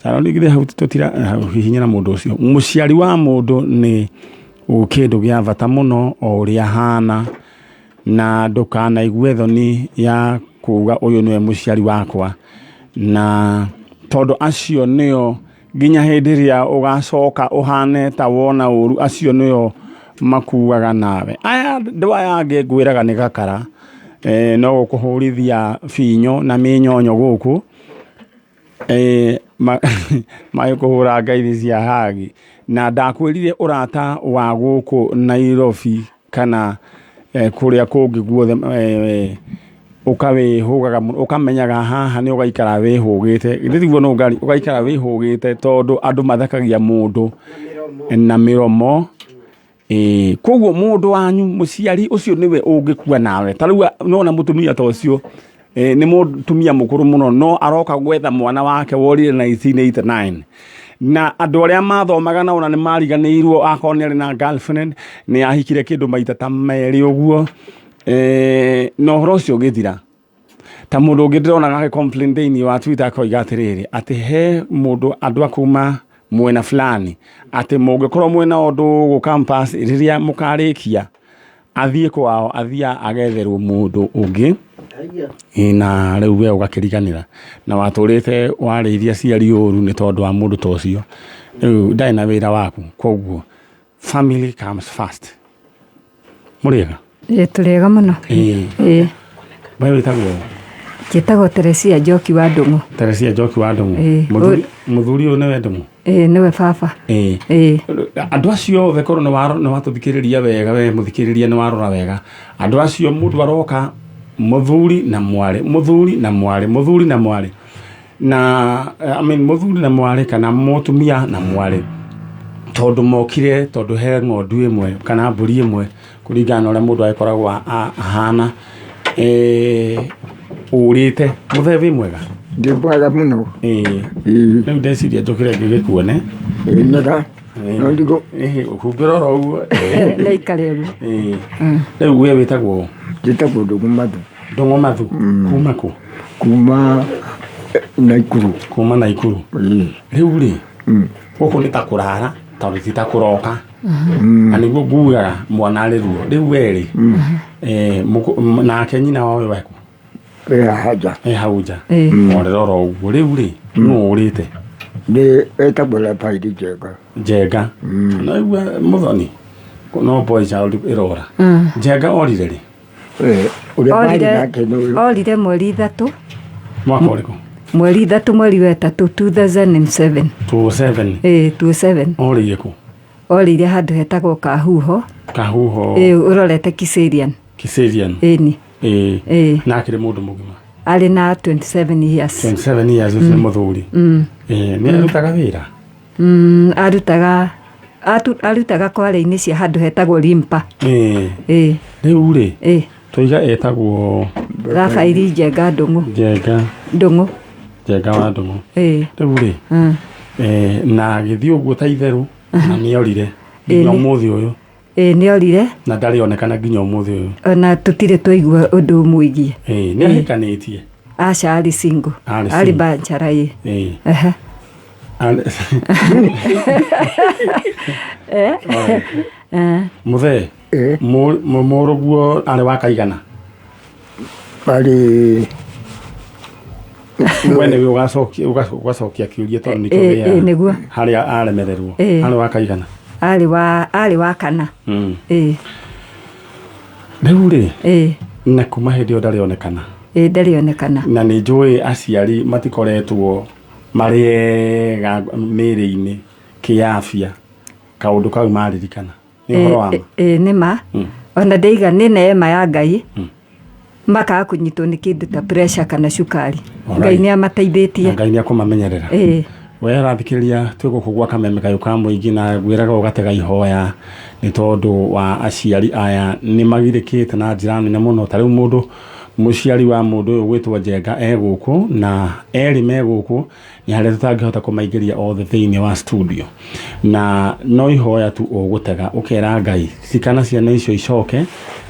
B: Chalo nĩ hau tũtira hihinyĩra mũndũ ũcio. Mũciari wa mũndũ nĩ kĩndũ gĩa bata mũno o ũrĩa hana, na ndũkanaigue thoni ya kuga ũyũ nĩwe mũciari wakwa, na tondũ acio nĩo nginya hĩndĩ ĩrĩa ũgacoka ũhane ta wona ũru, acio nĩo makuaga nawe. Aya andũ aya angĩ ngwĩraga nĩ gakara, no gũkũhũrithia binyo na mĩnyonyo gũkũ, magĩkũhũra ngaithi cia hagi. Na ndakwĩrire ũrata wa gũkũ Nairobi kana kũrĩa kũngĩ guothe, ũkawĩhũgaga mũno, ũkamenyaga haha nĩ ũgaikara wĩhũgĩte. Githĩ tiguo? No ngari ũgaikara wĩhũgĩte, tondũ andũ mathekagia mũndũ na mĩromo. Ĩĩ, koguo mũndũ wanyu mũciari ũcio nĩwe ũngĩkua nawe. Ta rĩu nona mũtumia ta ũcio, nĩ mũtumia mũkũrũ mũno, no aroka gwetha mwana wake worire 1989, na andũ arĩa mathomaga nao na nĩ mariganĩirwo. Akorwo nĩ arĩ na girlfriend, nĩ ahikire kĩndũ maita ta merĩ ũguo, na ũhoro ũcio ũgĩthira. Ta mũndũ ũngĩ ndĩronaga agĩ complain thĩinĩ wa Twitter, akoiga atĩrĩrĩ, atĩ he mũndũ andũ a kuma Mwena fulani atĩ mũngĩkorwo mwĩna ũndũ gũkũ campus rĩrĩa mũkarĩkia athiĩ kwao athiĩ agetherwo mũndũ ũngĩ. Ĩ, na rĩu we ũgakĩriganĩra na watũrĩte warĩirie aciari ũru nĩ tondũ wa mũndũ ta ũcio. Rĩu ndarĩ na wĩra waku, koguo family comes first. Mũrĩega?
F: Ĩ, tũrĩega mũno.
B: Ĩ.
F: Ĩ.
B: We wĩtagwo?
F: Njĩtagwo Teresia Njoki wa Ndũng'ũ.
B: Teresia Njoki wa Ndũng'ũ.
F: Ĩ.
B: Mũthuri ũyũ nĩwe Ndũng'ũ?
F: Ĩ, nĩwe baba.
B: Ĩ.
F: Ĩ.
B: Andũ acio othe korwo nĩ watũthikĩrĩria wega, we mũthikĩrĩria nĩ warora wega, andũ acio mũndũ aroka mũthuri na mwarĩ, mũthuri na mwarĩ, mũthuri na mwarĩ, na I mean, mũthuri na mwarĩ kana mũtumia na mwarĩ, tondũ mokire tondũ he ng'ondu ĩmwe kana mbũri ĩmwe kũringana na ũrĩa mũndũ agĩkoragwo ahana. Ũrĩte mũthee wĩ mwega?
C: Ndĩ mwega mũno.
B: Ĩ.
C: Ĩ.
B: Rĩu ndeciria njũkĩre ngĩgĩkuone.
C: Ĩ, nyaga no ndigũ.
B: Humbĩra oro ũguo.
F: Naikare ũguo.
B: Ĩ. Rĩu we wĩtagwo?
C: Njĩtagwo Ndũng'ũ Mathu.
B: Ndũng'ũ Mathu kuma kũ?
C: Kuma Naikuru.
B: Kuma Naikuru.
C: Ĩ.
B: Rĩu rĩ, gũkũ nĩ ta kũrara tondũ ti ta kũroka, na nĩguo ngugaga mwana arĩ ruo. Rĩu we rĩ, nake nyina wa ũyũ weku?
C: Ĩ haha.
B: Ĩ hau nja.
F: Ĩ.
B: Orera oro ũguo. Rĩu rĩ, nũ ũrĩte?
C: Nĩ etagwo Rafaeli Njenga.
B: Njenga naigua mũthoni no boy child ĩrora. Njenga orire rĩ?
C: Ũrĩa marĩ
F: Orire
C: nake nĩ ũyũ.
F: Orire mweri 3.
B: Mwaka ũrĩkũ?
F: Mweri 3 mweri wa 3 2007.
B: 27?
F: Ĩ, 27.
B: Orĩire kũ?
F: Orĩire handũ hetagwo Kahuho.
B: Kahuho.
F: Ĩ, ũrorete Kiserian.
B: Kiserian.
F: Ĩni.
B: Ĩ.
F: Ĩ.
B: Na akĩrĩ mũndũ mũgima?
F: Arĩ na 27 years.
B: 27 years, ũcio nĩ mũthuri. Ĩ, nĩ arutaga wĩra?
F: Arutaga kware-inĩ cia handũ hetagwo Rimpa.
B: Ĩ.
F: Ĩ.
B: Rĩu rĩ,
F: Ĩ.
B: tũiga etagwo?
F: Rafaeli Njenga Ndũng'ũ.
B: Njenga.
F: Ndũng'ũ.
B: Njenga wa Ndũng'ũ.
F: Ĩ.
B: Rĩu rĩ, na gĩthiĩ ũguo ta itherũ na nĩorire nginya ũmũthĩ ũyũ?
F: Ĩ, nĩ orire.
B: Na ndarĩ onekana nginya ũmũthĩ ũyũ?
F: Ona tũtirĩ twaigua ũndũ ũmwĩgiĩ.
B: Ĩ, nĩ ahikanĩtie?
F: Aca, arĩ single.
B: Arĩ
F: arĩ
B: single.
F: bachelor, ĩ.
B: Ĩ.
F: Ehe.
B: Mũthee,
C: Ĩ.
B: mũrũguo arĩ wa kaigana?
C: Arĩ
B: We nĩwe ũgacokia kĩũria tondũ nĩkĩo
F: Ĩ,
B: wĩ
F: nĩguo.
B: harĩa aremererwo.
F: Ĩ.
B: Arĩ wa kaigana?
F: Arĩ wa kana. Ĩ.
B: Rĩu rĩ,
F: Ĩ.
B: na kuma hĩndĩ ĩyo ndarĩ onekana?
F: Ĩ, ndarĩ onekana.
B: Na nĩ njũĩ aciari matikoretwo marĩ ega mĩĩrĩ-inĩ kĩafya, kaũndũ kau maririkana nĩ ũhoro wa ma?
F: Ĩ, nĩ ma. Ona ndaiga nĩ neema ya Ngai makaga kũnyitwo nĩ kĩndũ ta pressure kana cukari. Ngai nĩ amateithĩtie.
B: Na Ngai nĩ akũmamenyerera.
F: Ĩ.
B: We ũrathikĩrĩria, twĩ gũkũ gwa Kameme Kayũ ka Mũingĩ, na ngwĩraga ũgatega ihoya nĩ tondũ wa aciari aya nĩ magirĩkĩte na njĩra nene mũno. Ta rĩu mũndũ mũciari wa mũndũ ũyũ gwĩtwo Njenga e gũkũ na erĩ me gũkũ, nĩ harĩa tũtangĩhota kũmaingĩria othe thĩinĩ wa studio, na no ihoya tu ũgũtega ũkera Ngai cikana ciana icio icoke,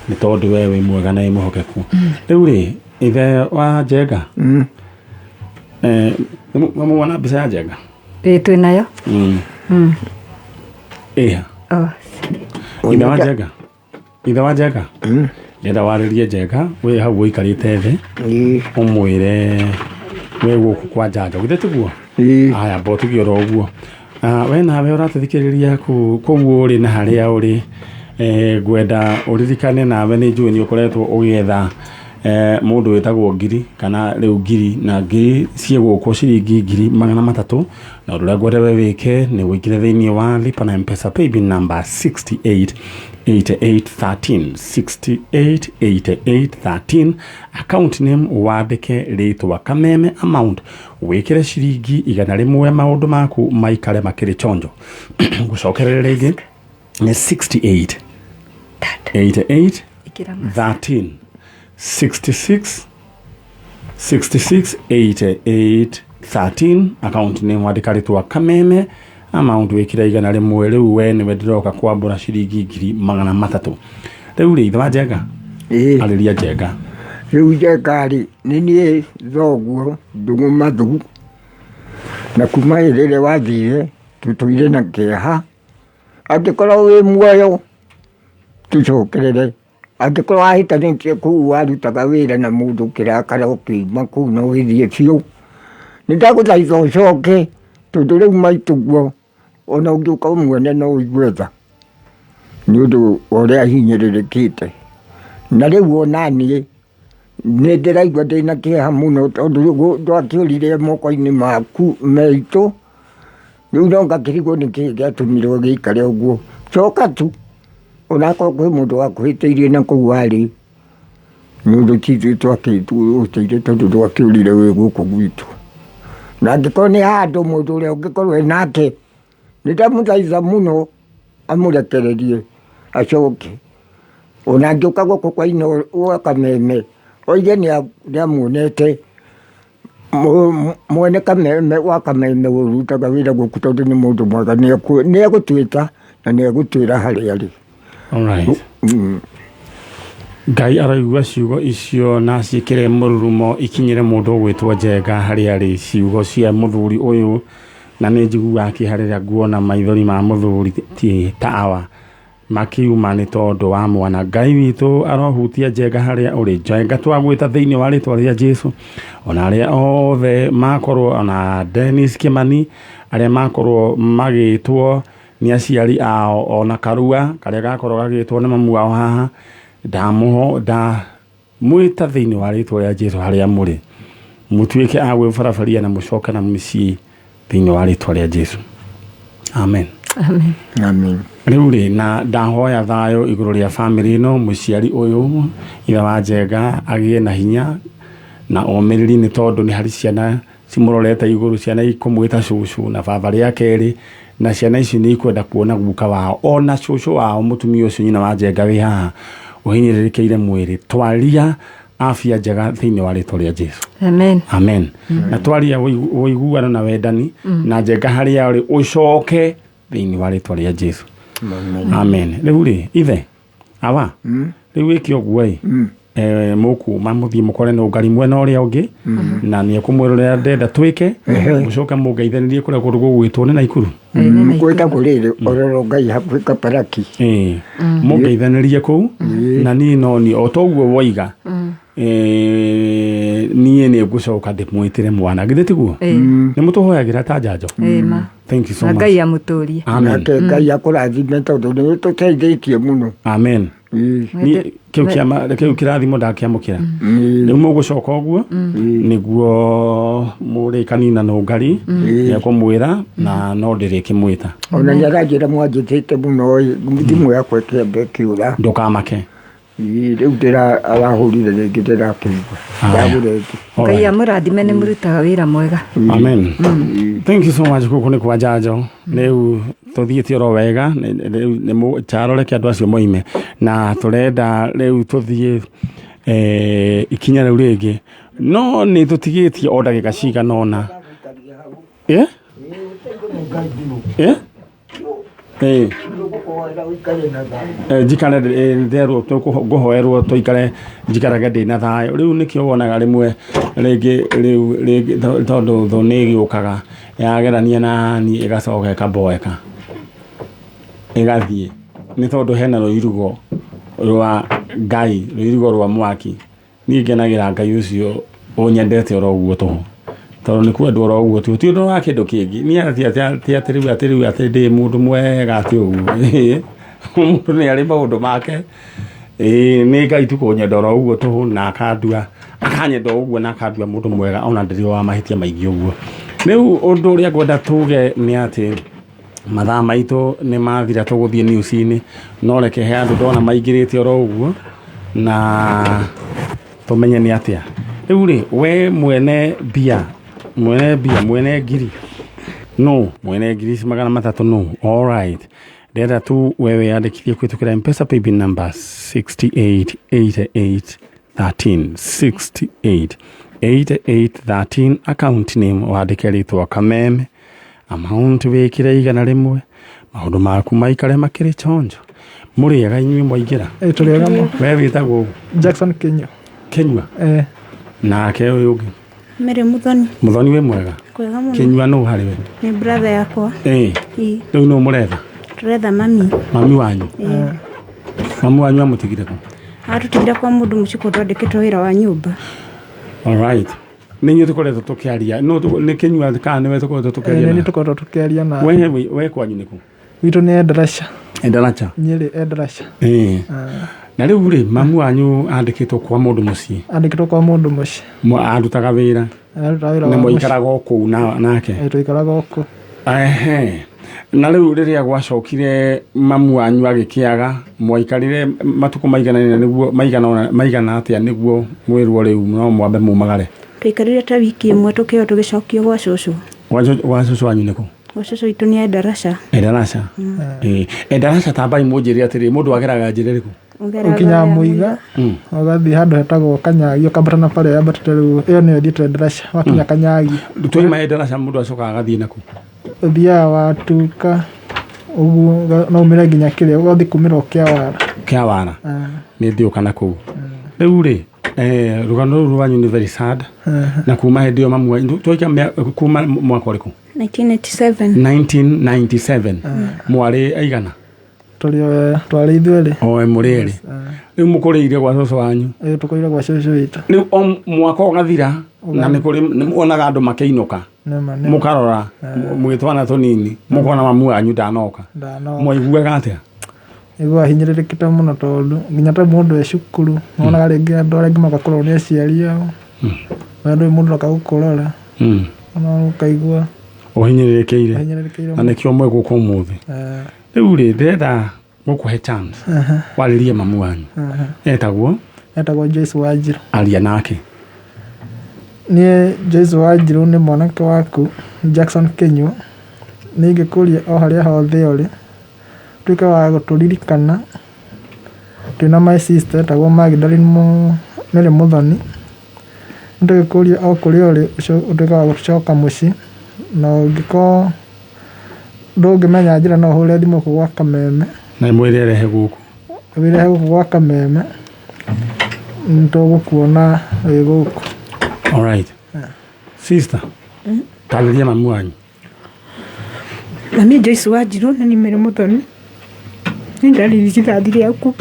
B: nĩ tondũ we wĩ mwega na wĩ mwĩhokeku. Rĩu rĩ, ithe wa Njenga, nĩ muona mbica ya Njenga?
F: Ĩ, twĩ nayo.
B: Ĩha.
F: Oh.
B: Ithe wa Njenga, ithe wa Njenga, ndĩrenda warĩrie Njenga wĩ hau ũikarĩte thĩ.
C: Ĩ.
B: Ũmwĩre wĩ gũkũ kwa njanjo, githĩ tiguo?
C: Ĩ.
B: Aya mbotugie oro ũguo. We nawe ũratũthikĩrĩria kũu ũrĩ na harĩa ũrĩ, ngwenda ũririkane nawe nĩ njũĩ nĩ ũkoretwo ũgĩetha mũndũ wĩtagwo ngiri kana rĩu ngiri na ngiri ciĩ gũkũ ciringi 300,000, na ũndũ ũrĩa ngwenda we wĩke nĩ ũingĩre thĩinĩ wa lipa na Mpesa paybill number 68 88 13, 68 88 13, account name wandĩke rĩtwa Kameme, amount wĩkĩre ciringi 100, maũndũ maku maikare makĩrĩ chonjo. Gũcokerere rĩngĩ nĩ 68 88
F: Ĩkĩra ma.
B: 13, 66 66 88 13, account name wandĩka rĩtwa Kameme, amount wĩkĩre 100. Rĩu we nĩwe ndĩroka kwambũra ciringi 300,000. Rĩu rĩ, ithe wa Njenga,
C: Ĩ.
B: arĩria Njenga.
C: Rĩu Njenga rĩ, nĩ niĩ thoguo Ndũng'ũ Mathu, na kuma hĩndĩ ĩrĩa wathire. Tũtũire na kĩeha. Angĩkorwo wĩ muoyo tũcokerere. Angĩkorwo wahĩtanĩtie kũu warutaga wĩra na mũndũ ũkĩrakara ũkiuma kũu na ũgĩthiĩ biũ, nĩ ndagũthaitha ũcoke tondũ rĩu maitũguo ona ũngĩũka ũmuone no ũigue tha nĩ ũndũ wa ũrĩa ahinyĩrĩrĩkĩte. Na rĩu ona niĩ nĩ ndĩraigua ndĩna kĩeha mũno tondũ rĩu ndwakĩũrire moko-inĩ maku maitũ, rĩu no ngakĩrigwo nĩkĩ gĩatũmire ũgĩikare ũguo. Coka tu onakorwo kwĩ mũndũ wakũhĩtĩirie na kũu warĩ, nĩ ũndũ ti ithuĩ twakĩhĩtĩirie tondũ ndwakĩũrire wĩ gũkũ gwitũ. Na angĩkorwo nĩ handũ mũndũ ũrĩa ũngĩkorwo e nake, nĩ ndamũthaitha mũno amũrekererie acoke. Ona angĩũka gũkũ kwa ina gwa Kameme oige nĩ amuonete mwene Kameme wa Kameme ũrutaga wĩra gũkũ tondũ nĩ mũndũ mwega nĩ egũtwĩta na nĩ egũtwĩra harĩa arĩ.
B: Alright. Ngai aroigua ciugo icio na ciĩkĩre mũrurumo ikinyĩre mũndũ ũgwĩtwo Njenga harĩa arĩ, ciugo cia mũthuri ũyũ, na nĩ njiguaga kĩeha rĩrĩa nguona maithori ma mũthuri ti ta awa makiuma nĩ tondũ wa mwana. Ngai witũ arohutia Njenga harĩa ũrĩ. Njenga twagwĩta thĩinĩ wa rĩtwa rĩa Jesu, ona arĩa othe makorwo, ona Dennis Kimani, arĩa makorwo magĩtwo nĩ aciari ao, ona Karua karĩa gakorwo gagĩtwo nĩ mamu wao haha, ndamũho ndamwĩta thĩinĩ wa rĩtwa rĩa Jesu harĩa mũrĩ, mũtuĩke a gwĩbarabaria na mũcoke na mĩciĩ thĩinĩ wa rĩtwa rĩa Jesu. Amen.
F: Amen.
C: Amen.
B: Rĩu rĩ, na ndahoya thayũ igũrũ rĩa bamĩrĩ ĩno, mũciari ũyũ ithe wa Njenga agĩe na hinya na omĩrĩri, nĩ tondũ nĩ harĩ ciana cimũrorete igũrũ, ciana ikũmwĩta cũcũ na baba rĩa kerĩ, na ciana ici nĩ ikwenda kuona guka wao ona cũcũ wao mũtumia ũcio nyina wa Njenga wĩ haha ũhinyĩrĩrĩkĩire mwĩrĩ. Twaria afya njega thĩinĩ wa rĩtwa rĩa Jesu.
F: Amen.
B: Amen. Na twaria ũiguano na wendani na Njenga harĩa ũrĩ ũcoke thĩinĩ wa rĩtwa rĩa Jesu. Amen. Rĩu rĩ, ithe awa, rĩu wĩke ũguo ĩ, mũkuma mũthiĩ mũkore nũngari mwena ũrĩa ũngĩ, na nĩ ekũmwĩra ũrĩa ndenda twĩke, mũcoke mũngeithanĩrie kũrĩa kũndũ gũgwĩtwo nĩ Naikuru.
C: Gwĩtagwo rĩrĩ ororo Ngai hakuhĩ Kabaraki.
B: Mũngeithanĩrie kũu, na niĩ no niĩ o toguo woiga, niĩ nĩ ngũcoka ndĩmwĩtĩre mwana, githĩ tiguo? Nĩ mũtũhoyagĩra ta njanjo. Thank you so
F: Na
B: much.
F: Ngai amũtũrie.
B: Amen.
C: Nake Ngai akũrathime tondũ nĩ ũtũteithĩtie mũno.
B: Amen. Niĩ kĩu kĩama kĩu kĩrathimo ndakĩamũkĩra. Rĩu mũgũcoka ũguo nĩguo mũrĩkanina nũngari nĩekũmwĩra na no ndĩrĩkĩmwĩta.
C: Ona nĩ aranjĩra mwanjĩtĩte mũno ĩ, thimũ yakwa ĩkĩamba ĩkĩũra.
B: Ndũkamake.
C: Rĩu arahũrire rĩngĩ ndĩrakĩigua. Ndagũra ĩngĩ.
F: Ngai amũrathime, nĩ mũrutaga wĩra mwega.
B: Amen. Thank you so much. Gũkũ nĩ kwa njanjo. Rĩu tũthiĩte oro wega, rĩu nĩ kyaro, reke andũ acio moime, na tũrenda rĩu tũthiĩ ikinya rĩu rĩngĩ, no nĩ tũtigĩtie o ndagĩka cigana ũna. Eh? Eh? Eh. Njikare nderwo ngũhoerwo tũikare njikarage ndĩ na thayũ. Rĩu nĩkĩo wonaga rĩmwe rĩngĩ rĩu rĩngĩ tondũ thũ nĩ ĩgĩũkaga yagerania na niĩ ĩgacoka ĩkamboeka ĩgathiĩ, nĩ tondũ hena rũirigo rwa Ngai, rũirigo rwa mwaki. Niĩ ngenagĩra Ngai ũcio ũnyendete oro ũguo tũhũ, tondũ nĩ kwendwo oro ũguo tu, ti ũndũ wa kĩndũ kĩngĩ. Niĩ ti atĩ rĩu atĩ rĩu atĩ ndĩ mũndũ mwega atĩ ũguo, mũndũ nĩ arĩ maũndũ make. Ĩĩ nĩ Ngai tu kũnyenda oro ũguo tũhũ na akandua, akanyenda o ũguo na akandua mũndũ mwega ona ndĩrĩ wa mahĩtia maingĩ ũguo. Rĩu ũndũ ũrĩa ngwenda tuge nĩ atĩ mathaa maitũ nĩ mathira, tũgũthiĩ news-inĩ, no reke he andũ ndona maingĩrĩte oro ũguo na tũmenye nĩ atĩa. Rĩu rĩ, we mwene mbia, mwene mbia, mwene ngiri no mwene ngiri ici 300 no. Alright, ndĩrenda tu we wĩyandĩkithie kũhĩtũkĩra M-Pesa paybill number 6888 13, 68 88 13, account name wandĩke rĩtwa Kameme, amount wĩkĩre 100, maũndũ maku maikare makĩrĩ chonjo. Mũrĩega inyuĩ mwaingĩra?
G: Tũrĩega mo.
B: We wĩtagwo?
G: Jackson Kinyua.
H: Mary Muthoni.
B: Muthoni, wĩ mwega?
G: Kwega mũno.
B: Kĩnyua nũ harĩ we?
G: Nĩ brother yakwa.
B: Ĩĩ.
G: Ĩĩ.
B: Rĩu nũ mũretha?
G: Tũretha mami.
B: Mami wanyu?
G: Ĩĩ.
B: Mami wanyu amũtigire kũ?
G: Atũtigire kwa mũndũ mũciĩ kũndũ andĩkĩtwo wĩra wa nyũmba.
B: Alright. Nĩ inyuĩ tũkoretwo tũkĩaria. No nĩ Kĩnyua kana nĩwe tũkoretwo tũkĩaria?
H: Nĩ
B: Na
H: tũkoretwo tũkĩaria na
B: we kwanyu nĩ kũ?
H: Gwitũ nĩ Endarasha.
B: Endaracha.
H: Nyĩrĩ Endarasha.
B: Ĩĩ. Na rĩu rĩ, mamu wanyu andĩkĩtwo kwa mũndũ mũciĩ?
H: Andĩkĩtwo kwa mũndũ mũciĩ.
B: Arutaga wĩra?
H: Arutaga wĩra
B: Na
H: wa mũciĩ.
B: mũikaraga o kũu nake?
H: Ĩĩ, tũikaraga o kũu.
B: Ehe. Na rĩu rĩrĩa gwacokire mamu wanyu agĩkĩaga, mwaikarire matukũ maigana nĩguo maigana atĩa nĩguo mwĩrwo rĩu no mwambe mumagare?
G: Twaikarire ta wiki ĩmwe tũkĩo tũgĩcokio gwa cũcũ.
B: Gwa cũcũ wanyu nĩkũ?
G: Gwa cũcũ witũ nĩ Endarasha.
B: Endarasha. Ĩĩ. Endarasha tambai mũnjĩre atĩrĩ, mũndũ ageraga njĩra ĩrĩkũ?
H: Ũkinyaga Mũiga, ũgathiĩ handũ hetagwo Kanyagi, ũkambata na bara yambatĩte rĩu, ĩyo nĩyo ĩthiĩte Endarasha, wakinya Kanyagi.
B: Twaima Endarasha mũndũ acokaga agathiĩ nakũ?
H: Ũthiaga watuka ũguo, no umĩre nginya kĩrĩa, ũgathiĩ kumĩra o Kĩawara.
B: Kĩawara. Nĩ thiũka na kũu. Rĩu rĩ, rũgano rũu rwanyu nĩ very sad. Na kuma hĩndĩ ĩyo mamu wanyu, twaika kuma mwaka ũrĩkũ?
G: 1997.
B: 1997. Mwarĩ aigana?
H: Twarĩ ithuĩ erĩ.
B: O mũrĩ erĩ. Rĩu mũkũrĩire gwa cũcũ wanyu?
H: Ĩĩ, tũkũrĩire gwa cũcũ witũ.
B: Rĩu o mwaka ũgathira na nĩ kũrĩ nĩmuonaga andũ makĩinũka. Mũkarora mwĩ twana tũnini, mũkona mamu wanyu ndanoka. Mwaiguaga atĩa?
H: Iguaga hinyĩrĩrĩkĩte mũno tondũ nginya ta mũndũ e cukuru wonaga rĩngĩ andũ arĩa angĩ magakorwo nĩ aciari ao, na ndũrĩ mũndũ oka gũkũrora, ona ũkaigua
B: Ũhinyĩrĩrĩkĩire. Na nĩkĩo mwĩ gũkũ ũmũthĩ. Rĩu rĩ, ndĩrenda gũkũhe chance warĩrie mamu wanyu. Etagwo?
H: Etagwo Joyce Wanjiru.
B: Aria nake.
H: Niĩ Joyce Wanjiru nĩ mwanake waku Jackson Kĩnyua. Nĩ ingĩkũria o harĩa hothe ũrĩ, ũtuĩke wa gũtũririkana. Twĩna my sister etagwo Magdalene Mary Mũthoni. Nĩ tũgĩkũria o kũrĩa ũrĩ ũtuĩke wa gũcoka mũciĩ, na ũngĩkorwo ndũngĩmenya njĩra no ũhũre thimũ gũkũ gwa Kameme.
B: Na mwĩre arehe gũkũ.
H: Wĩrehe gũkũ gwa Kameme, nĩ tũgũkuona wĩ gũkũ.
B: All right. Sister, tarĩria mamu wanyu.
I: Mami Joyce Wanjiru na nĩ Mary Mũthoni. Nĩ ndarĩ irigithathi rĩaku.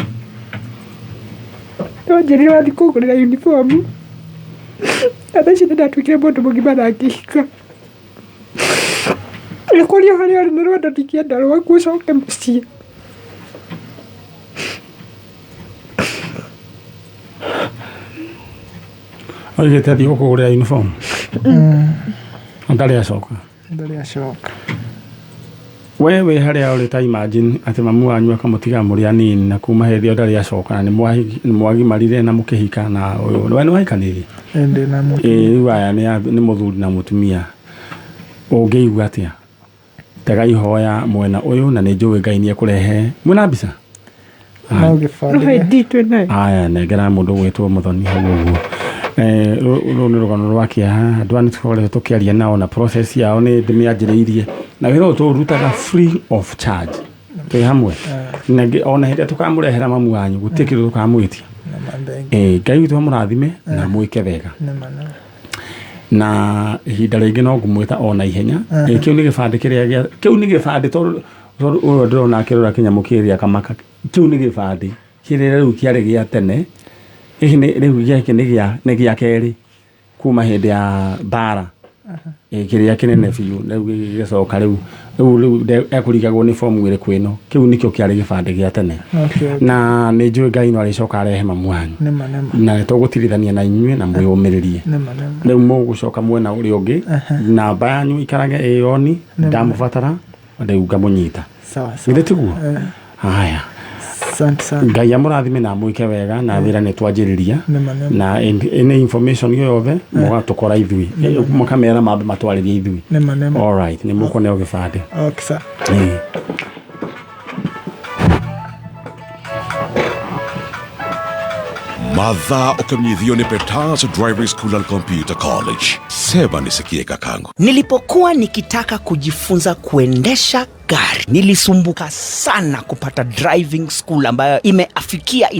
I: Wanjĩrire wathiĩ kũngũrĩra uniform. Na thaa ici nĩ ndatuĩkire mũndũ mũgima na ngĩhika. Nĩkũria harĩa ũrĩ nĩ rwendo ndingĩenda rwaku ũcoke mũciĩ.
B: Oigĩte athiĩ gũkũgũrĩra uniform. Ndarĩ acoka.
H: Ndarĩ acoka.
B: We wĩ harĩa ũrĩ ta imagine atĩ mamu wanyu akamũtiga mũrĩ anini na kuma hĩndĩ ĩyo ndarĩ acoka na nĩ mwagimarire na mũkĩhika na ũyũ. We nĩ wahikanirie?
H: Ĩĩ, ndĩ na mũtumia.
B: Ĩĩ, rĩu aya nĩ mũthuri na mũtumia. Ũngĩigua atĩa? Tega ihoya mwena ũyũ na nĩ njũĩ Ngai nĩ ekũrehe. Mwĩna mbica?
H: No gĩbandĩ.
B: Aya, nengera mũndũ ũgwĩtwo Mũthoni hau ũguo. Rũrũ nĩ rũgano rwa kĩeha. Andũ aya nĩ tũkoretwo tũkĩaria nao na process yao nĩ ndĩmĩanjĩrĩirie. Na wĩra ũyũ tũũrutaga free of charge. Twĩ hamwe. Na ona hĩndĩ ĩrĩa tũkamũrehera mamu wanyu gũtirĩ kĩndũ tũkamwĩtia. Ngai witũ amũrathime na mwĩke wega. Na ihinda rĩngĩ no ngũmwĩta o na ihenya. Kĩu nĩ gĩbandĩ kĩrĩa kĩu nĩ gĩbandĩ tondũ ũyũ ndĩrona akĩrora kĩnyamũ kĩrĩa kamaka. Kĩu nĩ gĩbandĩ kĩrĩa rĩu kĩarĩ gĩa tene. Hihi rĩu gĩkĩ nĩ gĩa kerĩ kuma hĩndĩ ya mbara. Kĩrĩa kĩnene biũ rĩu gĩgĩcoka rĩu rĩu ekũrigagwo nĩ fomu ĩrĩkũ ĩno. Kĩu nĩkĩo kĩarĩ gĩbandĩ gĩa tene. Na nĩ njũĩ Ngai no arĩcoka arehe mamu wanyu. Na nĩ tũgũtirithania na inyuĩ na mwĩyũmĩrĩrie. Rĩu mũgũcoka mwena ũrĩa ũngĩ, namba yanyu ikarage ĩyoni, ndamũbatara rĩu ngamũnyita. Githĩ tiguo? Haya. Ngai amũrathime na amwĩke wega na wĩra nĩ twanjĩrĩria na any information yothe mũgatũkora ithuĩ, mũkamera mambe matwarĩrie ithuĩ. All right, nĩ mũkũneo gĩbandĩ.
H: Okay, sir.
J: Madha ukamnyithio ni Petals Driving School and Computer College. Sema nisikie kakangu.
K: Nilipokuwa nikitaka kujifunza kuendesha gari, nilisumbuka sana kupata driving school ambayo imeafikia